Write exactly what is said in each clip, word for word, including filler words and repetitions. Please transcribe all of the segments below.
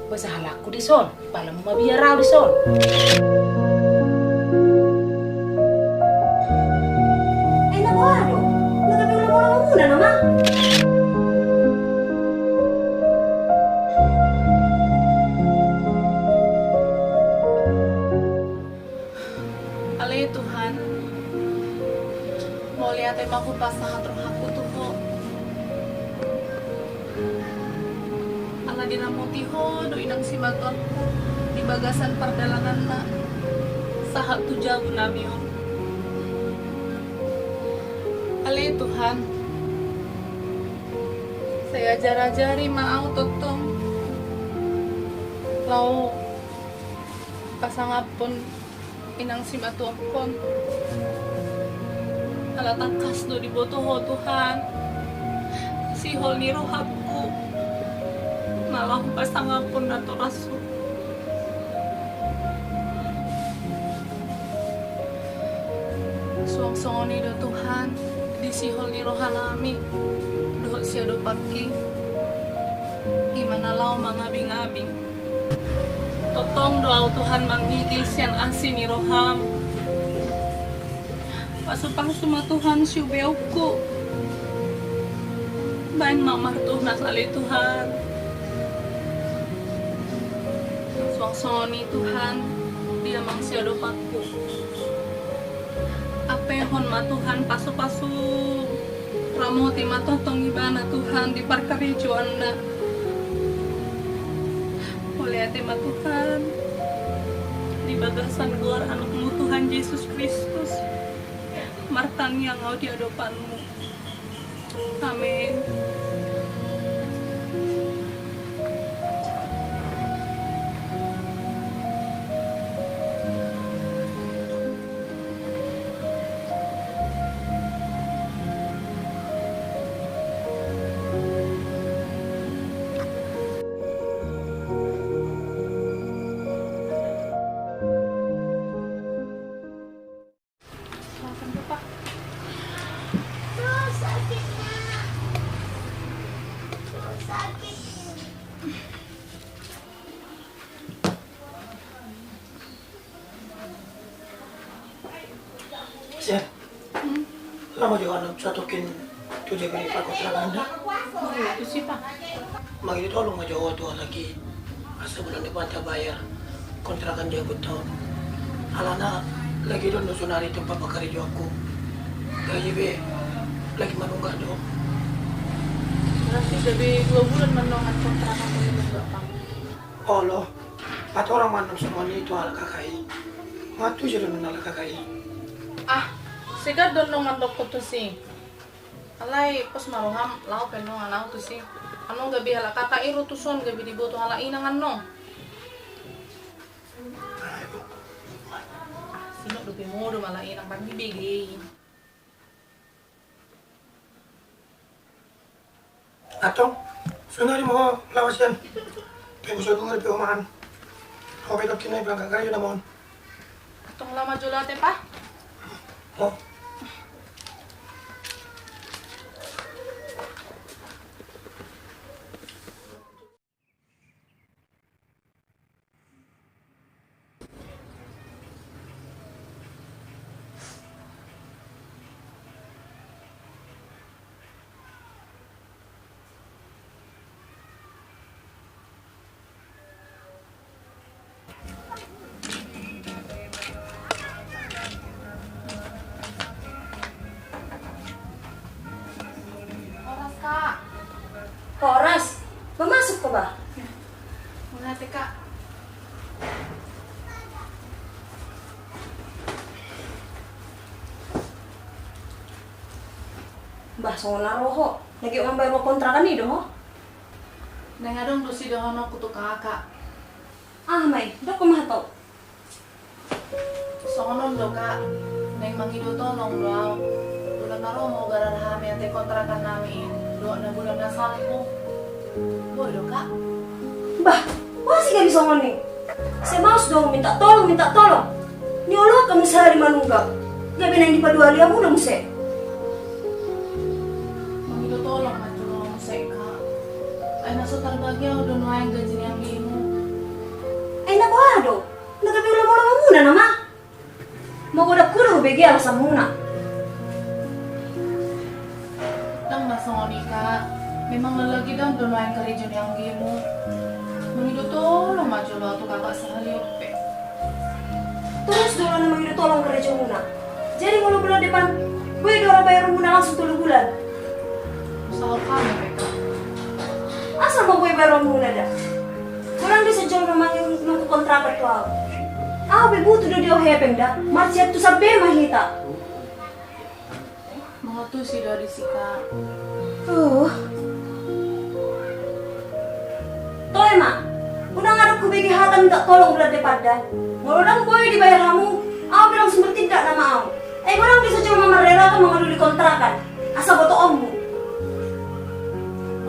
Boasa halakku dison, pala mabiar au dison. Ai na boha do? Na gabe ulamuna nama. Ale Tuhan, mauliate ma hupasahat rohangku tu Ho. Ala diramoti Ho do inang simatuangku di bagasan pardalananna sahat tu jabu nami on. Ale Tuhan, sai ajar-ajari ma au tongtong laho pasangaphon inang simatuangkon. Ala tangkas do diboto Ho Tuhan sihol ni rohangku na laho pasangaphon natorashu. Suang songon i do Tuhan di sihol ni rohanami dohot siadopanki, i ma na laho mangabing-abing. Tongtong do au Tuhan mangigil sian asi ni roham. Pasu-pasu ma Tuhan siubeonku. Baen ma martunas ale Tuhan. Suang songon i Tuhan di amang siadopanku. Ampehon ma Tuhan pasu-pasu. Ramoti ma tongtong ibana Tuhan di parkarejoanna. Mauliate ma Tuhan di bagasan goar anakmu Tuhan Jesus Kristus. Martangiang au di adopanmu. Amin. Sian. Hmm? Laho ma jo anak satokin tu jabu ni parkontrakan da. Mangido tusi, Pa. Mangido tolong ma jo ho tu halak i asa bulan depan tabayar kontrakan jabu on. Alana lagi dong do sonari tempat pakarejoanku. Gaji be lagi manunggak do. Berarti gabe dua bulan mendongan kontrakan on, Bapa. Olo. Patorang ma annon songon i tu halak K K I. Mantusi do annon halak K K I. Ah, segar do annon mandok ho tusi. Alai pos ma roham, laho pe annon au tusi. Annon gabe halak K K I ro tuson, gabe diboto halak inang annon. Ah, sinok dope modom halak inang, pasti bege i. Antong, sonari ma ho laho sian. Pe buso dungar pe ho mangan. Ho pe dokkina i berangkat karejo nama on. Antong laho ma jolo ate, Pa. Ho. Horas, Kak. Horas, ba masuk ho, Bah? Mauliate, Kak. Bah, songon na ro ho, na giot mambayar uang kontrakan i do ho? Naeng adong do sidohononku tu Kakak. Aha ma i, dok ho ma hatop. Songon on do, Kak, naeng mangido tolong do au. Bulan na ro ma hugarar hami ate kontrakan nami i, dohot na bulan na salpu. Boi do, Kak? Bah, boasa gabe songon i? Sai maus do minta tolong, minta tolong. Nioloan hamu sahali manunggak, gabe naeng dipaduahali hamuna muse. Mangido tolong ma tu ho muse, Kak. Ai na so tarbagi au do nuaeng gaji ni ambimu. Bege alasanmuna. Ndang na songon i, Kak. Memang lagi down do nuaeng karejo ni anggimu. Mangido tolong ma jolo au tu kakak sahali on pe. Torus do na mangido tolong karejomuna. Jadi molo bulan depan, boi do ra bayaronmuna langsung tolu bulan. Usaha hami pe, Kak. Asa ma boi bayaronmuna da. Godang do sijolma mangido kontrakan tu au. Au pe butuh do di au hepeng da. Marsiat tu sampe ma hita. Mangotusi do disi, Kak. Uh. Toe ma. Unang adong hubege hata minta tolong bulan depan da. Molo ndang boi dibayar hamu, au pe langsung bertindak nama au. Ai godang do sijolma marrela kan mangalului kontrakan. Asa botoonmu.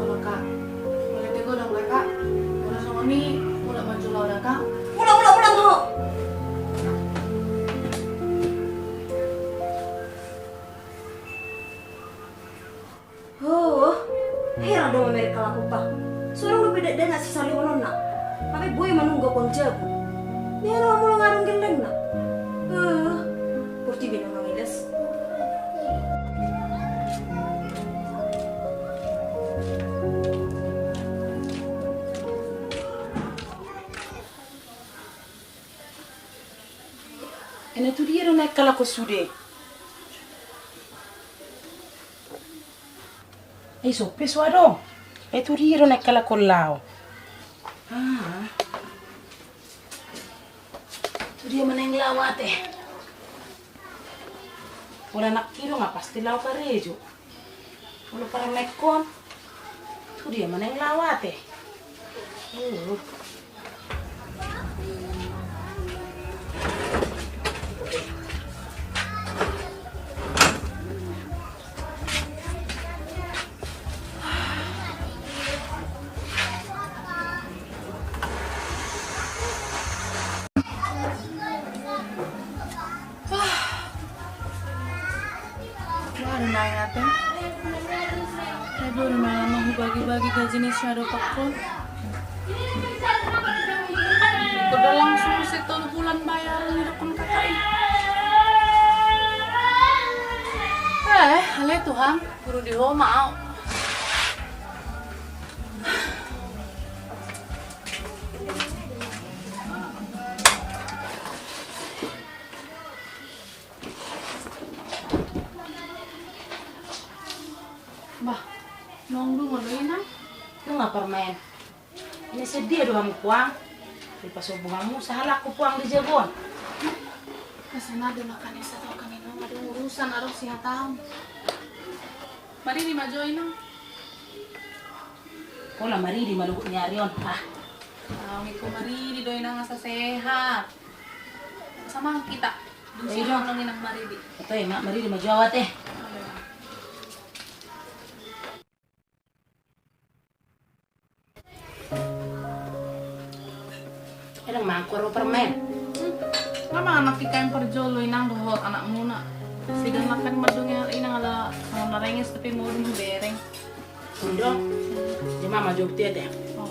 Olo, Kak. Molo ate godang da, Kak. Molo songon i, mulak ma jolo au da, Kak. Mulak, mulak, mulak ma ho. Oh, heran do mamereng halak on, bah. So adong dope dakdanak sisalihononna. Hape boi manunggak on jabu. Dia do molo ngadong gellengna. Eh, portibi na mangilas. Ena tu dia do naeng halak on sude? Ai sope so adong. Ai tu dia do naeng halak on laho? Ah. Tu dia ma naeng laho ate? Pola nangkin do nga pasti laho karejo. Molo parmaen on, tu dia ma naeng laho ate? Uh. Baru naeng ate. Ai baru naeng hubagi-bagi gaji ni si Ado Pakon. Udah langsung se tolu bulan bayaran, didokkon kakak i. Eh, ale Tuhan, guru di homa au. Bah, nunga dung olo inang? Nunga parmaen. Ina sian dia do hamu puang? Dipasobu hamu sahalakku puang di jabu on. Masa na do na kan esa tau kan inang, adong urusan, adong si hataon. Maridi ma jo inang. Pola maridi ma luhut ni ari on, ah. Au ningku maridi do inang asa sehat. Asa mangan hita. Dung si inang maridi. Ito i ma, maridi ma jo au ate. Inang mangan kuah ro parmaen. Nga mangan nangkin parjolo inang dohot anakmuna. Sigan makan madung inang ala na renges tapi modung bereng. Undong. Jema ma jogja deh. Oh.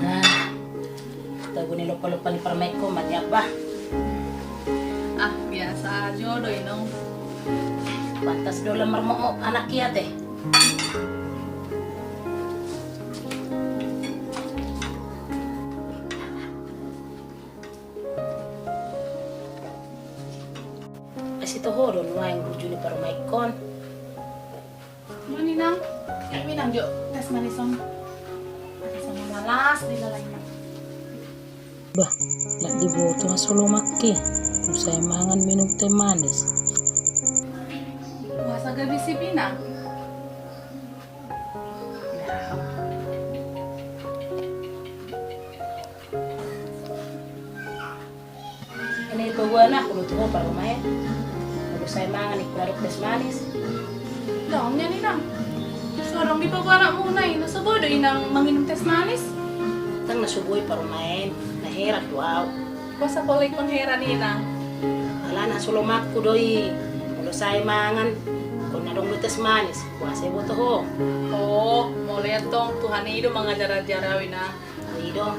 Nah. Tabu ni lompa-lompa ni parmaenku ma nian bah. Ah, biasa jo do inong. Pantas do lam marmokmok anak i ate. Asi toho do nuaeng uju ni parmaenkon. Mani nang, imi nang jo tes manis on. Ate sama malas di lalai nang. Bah, nak diboto hasolomak i. Dung sae mangan minum teh manis. Puasa gabe si pinang. Ini tu gua nak kudu tu ho parmaen. Kudu sae mangan ikut aduk teh manis. Dong nian, Inang. So adong dipaboa anakmuna i, na so boi do, Inang, manginum teh manis? Ndang na so boi, parumaen, na heran do au. Boasa pola ingkon heran, Inang? Alana so lomakku do i, molo sae mangan, ingkon adong do teh manis, boasa iboto ho? O, molo i antong Tuhan i do mangajar-ajar au, Inang. I do.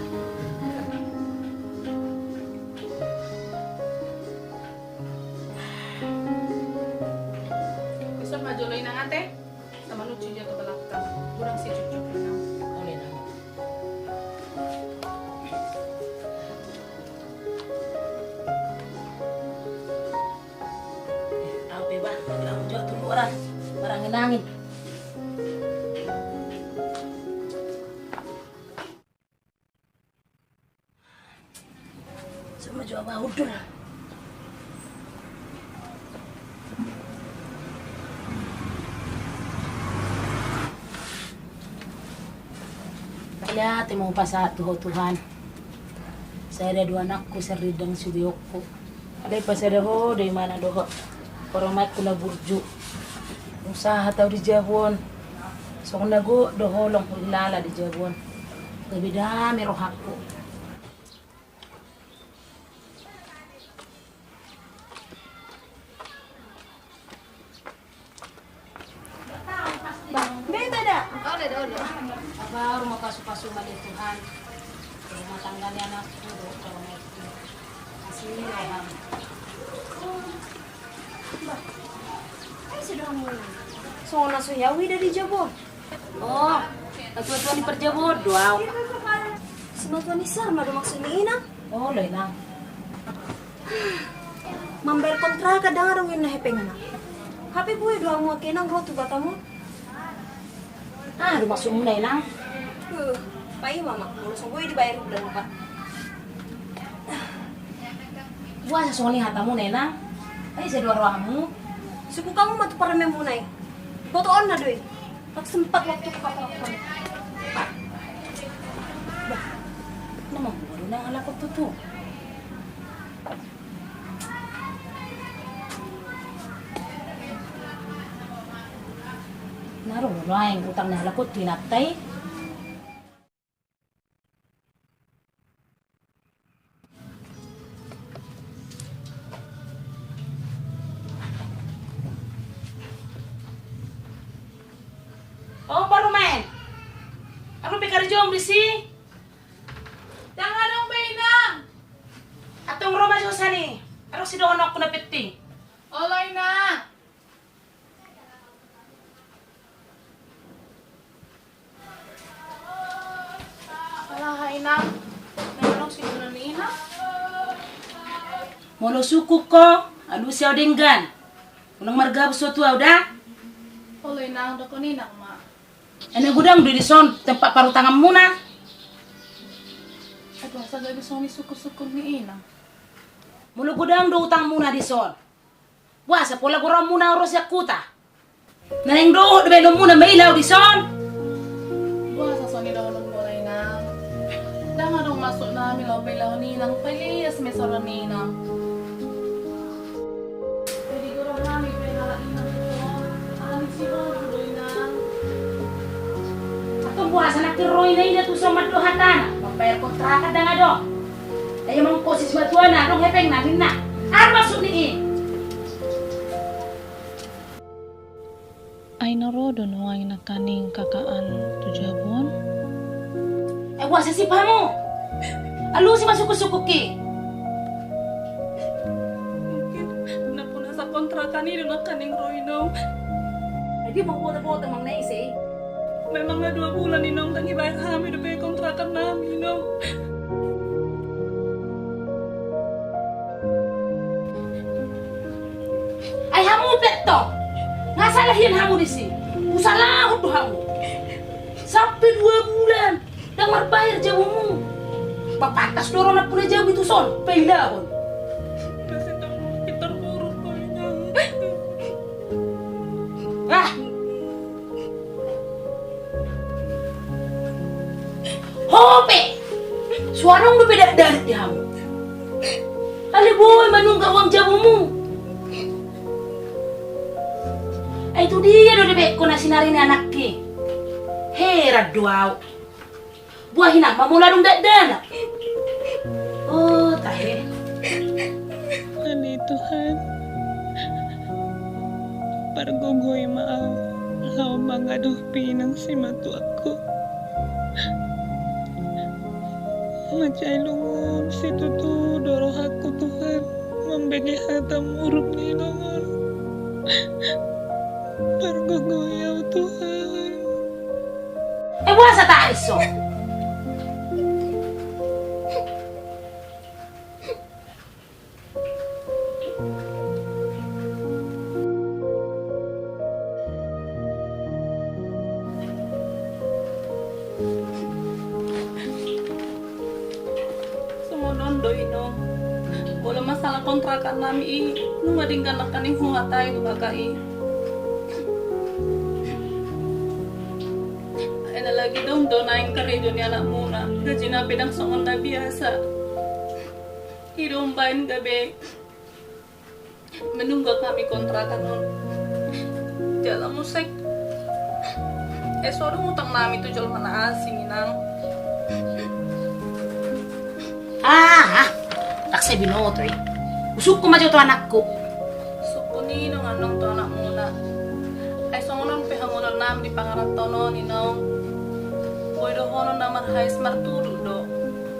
Dison ma jolo, Inang, ate. Sama nuju dia ke belakang. Kurang si cucuk, Inang. Olo, Inang. Au pe, bah, bilang jua tu orang. Barang angin-angin. Sama jua bahudul. Ia, ate, mau pasahat tu ho, Tuhan. Sada do anakku, sian rindang sudeonku. Alai pasada ho do imana dohot parumaenku na burju. Dung sahat au di jabu on, songon na gok do holong hukilala di jabu on. Gabe dame rohangku. Beta da. Olo, olo. Abar ma pasu-pasu ma di Tuhan. Rumah tangga ni anakku, dohot parumaenku. Kasih roham. Bah, ai sudah mulai. Songon na so huida di jabu on. O, na tua-tua ni parjabu on do au. Simatua ni Sarma do maksud ni Inang? Olo, Inang. Mambayar kontrakan ndang adong ninna hepengna. Hape boi do hamu angka Inang ro tu Batam on? Aha do maksudmuna, Inang? Huh, paima ma, molo so boi dibayar bulan empat. Boasa songon i hatamuna, Inang? Ai sai do rohamuna? Sukut hamu ma tu parumaenmuna i. Botoonna do i. Ndang sempat waktuku paparokkon. Bah, na mamboa do na halak on tutu. Na ro do naeng utang ni halak on tu inanta i. O parumaen, adong pe karejom disi? Ndang adong be, Inang. Antong ro ma jo sian i, adong sidohononku na penting. Olo, Inang. Ala aha, Inang? Ndang adong sidohonon ni Inang? Molo sungkun ho, alusi au denggan. Unang margabus ho tu au da. Olo, Inang, dokkon Inang ma. Ai na godang do dison tempat parutanganmuna? Ai boasa gabe songon i sungkun-sungkun ni Inang? Molo godang do utangmuna dison, boasa pola goraonmuna ro sian huta? Naeng dohot do baenonmuna maila au dison? Boasa songon i dohononmuna, Inang? Ndang adong maksudnami laho pailahon Inang, pailas ma i saoran ni Inang. Jadi goraonami pe halak Inang dison, ala ni si Boru do, Inang. Antong boasa nangkin ro ina-ina tuson mandok hatana, mambayar kontrakan ndang adong. Ai mangkosi simatuana, adong hepengna ninna. Aha maksud ni i? Ai na ro do nuaeng nangkaning kakaan tu jabu on? Ai boasa sip hamu? Alusi ma sungkun-sungkunki. Mungkin na punasa kontrakan i do nangkaning ro, Inong. Ai dia mangboto-boto manang na ise i? Memang na dua bulan, Inong, ndang dibayar hami dope kontrakannami, Inong. Ai hamu pe tong, nga sala hian hamu disi? Husalahon do hamu. Sampe dua bulan ndang marbayar jabumu. Ba pantas do ro nampuna jabu i tuson pailahon. Masih tong pintar boros kau, Inong. Ah. Ho pe! So adong dope dakdanak di hamu. Alai boi manunggak uang jabumu. Ai Tu dia do debekko na sinari ni anakki? Heran do au. Boha inang ma molo adong dakdanak? O tahe. Ale Tuhan, pargogoi ma au laho mangadopi inang simatuangku. Mansai lungun situtu do rohangku Tuhan, mambege hata muruk ni inong on. Pargogoi au Tuhan. E boasa taris so? Songon on do inong, molo masalah kontrakan nami i, nunga denggan nangkaning huhatai tu kakak i. Ai na lagi dong do naeng karejo ni anakmuna, gajina pe ndang songon na biasa. I do umbaen gabe manunggak hami kontrakan on. Jala muse, e so adong utang nami tu jolma na asing inang. Ah, ah. Ndang sai binoto i. Husungkun ma jo tu anakku. Sungkun inong annon tu anakmuna. Ai songon on pe hangoluan nami di pangarantoan on inong. Boi dohonon na marhais martudu do.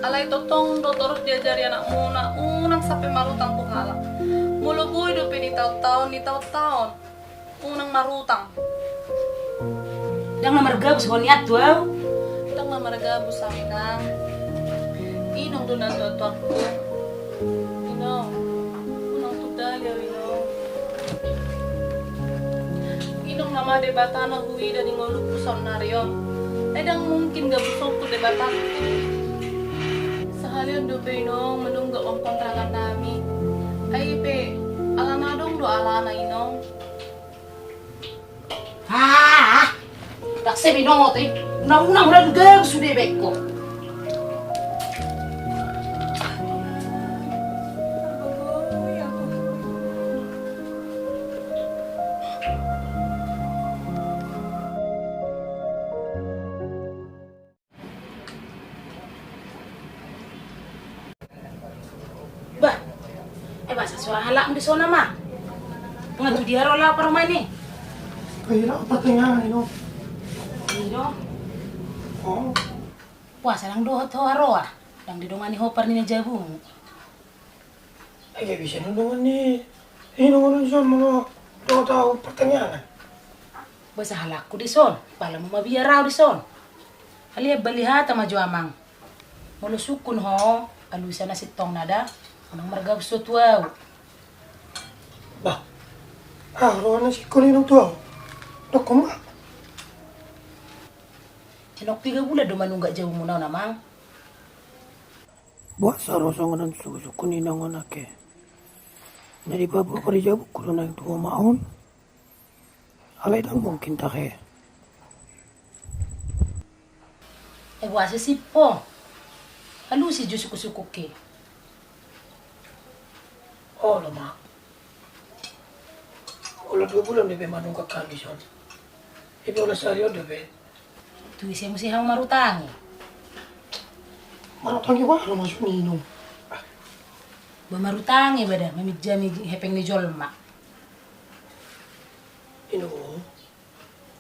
Alai tongtong do torus diajari anakmuna, unang sampe marutang tu halak. Molo boi dope ditaontaon, ditaontaon, unang marutang. Ndang na margabus ho nian tu au. Ndang na margabus au inang. Inong do na tuatuangku. Inong, unang tundali au inong. Inong nama Debata na huida di ngolungku saonnari on. Ai ndang mungkin gabusonku Debata. Sahali on dope inong manunggak uang kontrakan nami. Ai pe alana adong do alana inong. Ah, ndang sai binoto i. Unang-unang, unang gabus sude baenku. Bah, e boasa so ra halakmu di son amang? Nunga tu dia ro laho parumaen i? Kehira pertengahan ino. Ino. Oh. Boasa ndang dohot ho haroa? Ndang didongani ho parninna jabumu? Ai gabe bisa nidongani inong on di son molo dohot au pertengahan. Boasa halakku di son, pala molo mabiar au di son. Alai bali hata ma jo amang. Molo sungkun ho, alusan na sintongna da, unang margabus ho tu au. Bah, aha roha na singkon inong tu au? Dokkon ma. Enok piga bulan do manunggak jabumuna on amang? Boasa ro songon on sungkunsungkun inong on ake? Na dipaboa parijabungku do naeng tu homa on. Alai ndang mungkin tahe. E boasa sip ho? Alusi jo sungkunsungkunki. Olo ma. Olo dua bulan dope manunggak hami di son. Ipe olo sahali on dope. Tu ise muse hamu marutangi? Marutangi boha do maksudna inong? Ba marutangi ba da maminjami hepeng ni jolma. Inong,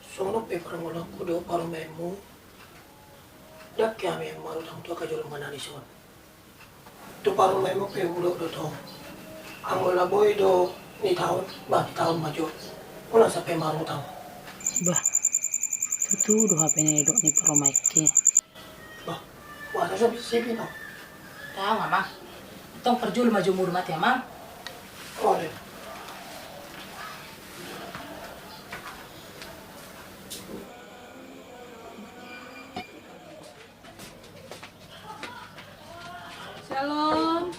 songon on pe parngoluanku dohot parumaenmu, ndang hami marutang tu angka jolma na di son. Tu parumaenmu pe hudok do tong. Anggo na boi do nitaon, bah nitaon ma jo. Unang sampe marutang. Bah, tutu do hape na nidok ni parumaenki. Bah, boasa so sip inong? Ndang amang. Tong parjolo ma jo muru mate amang. Olo. Shalom.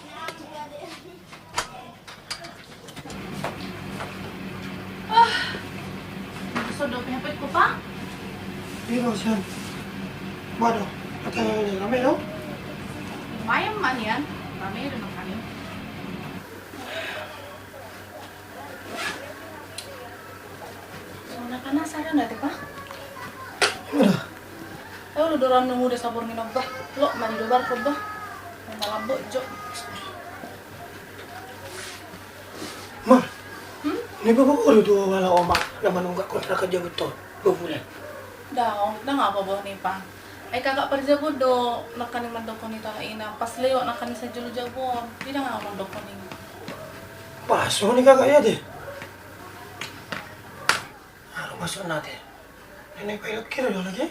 Ah. Sudah punya pet kupa? Iya, Shan. Waduh, katanya ini rame dong. Lumayan, Man, ya. Rame dong kami. Nda te, Pa. Udah. Ayo, lu dorang nemu desa borngin, Bah. Lo mani dobar ko, Bah. Malam bojok. Ma. Hmm? Ni bapa ko do tu wala oma na manunggak kontrakan jabu to, dua bulan. Daong, ndang apa boha ni, Pa. Ai kakak parjabu do nangkaning mandok ni tu halak ina. Pas lewat nangkaning sajolo jabu on. Ndang apa mandok ni. Pas songon i kakak, ia te. Aduh, masuk nate. Nenek pailok kira do lagi.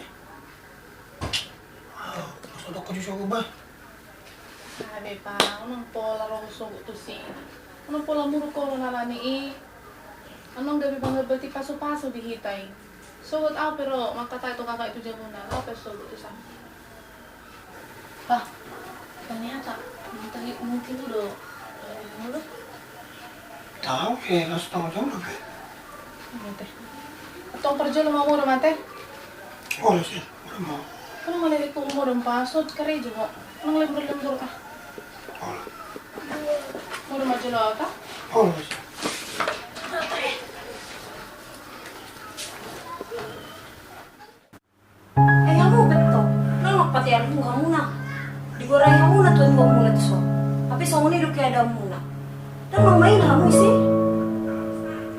Aduh, masuk dok ko ju sogo, Bah. Abe, Pa, unang pola ro sogo tusi. Unang pola muruk ko ro nalani i. Unang gabe bangga berarti pasu-pasu di hita i. Sogot au pe ro mangkatai tu kakak i tu jabuna, au pe sogo tu sana. Pa, ternyata mungkin, mungkin do. Tahu ke, langsung tahu jam berapa? Mate. Atau kerja lo mau, mate? Oh, sih, udah mau. Kalau mau lihat, mau, Pa, so kerja juga. Nang lembur-lembur, ah. Oh. Mau, maju lo, ah? Oh, sih. Ai hamu beto, nang patean hamuna. Digorai hamuna tuan hamuna tuso. Tapi songon i do keadaanmuna. Ndang main hamu isi.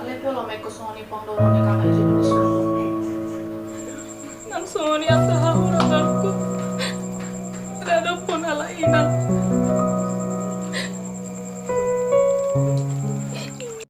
Alai pola ma ingkon songon i, pang do ni kakak i di sini. Nang songon i asa hamu rahanku. Rada pun ala inang.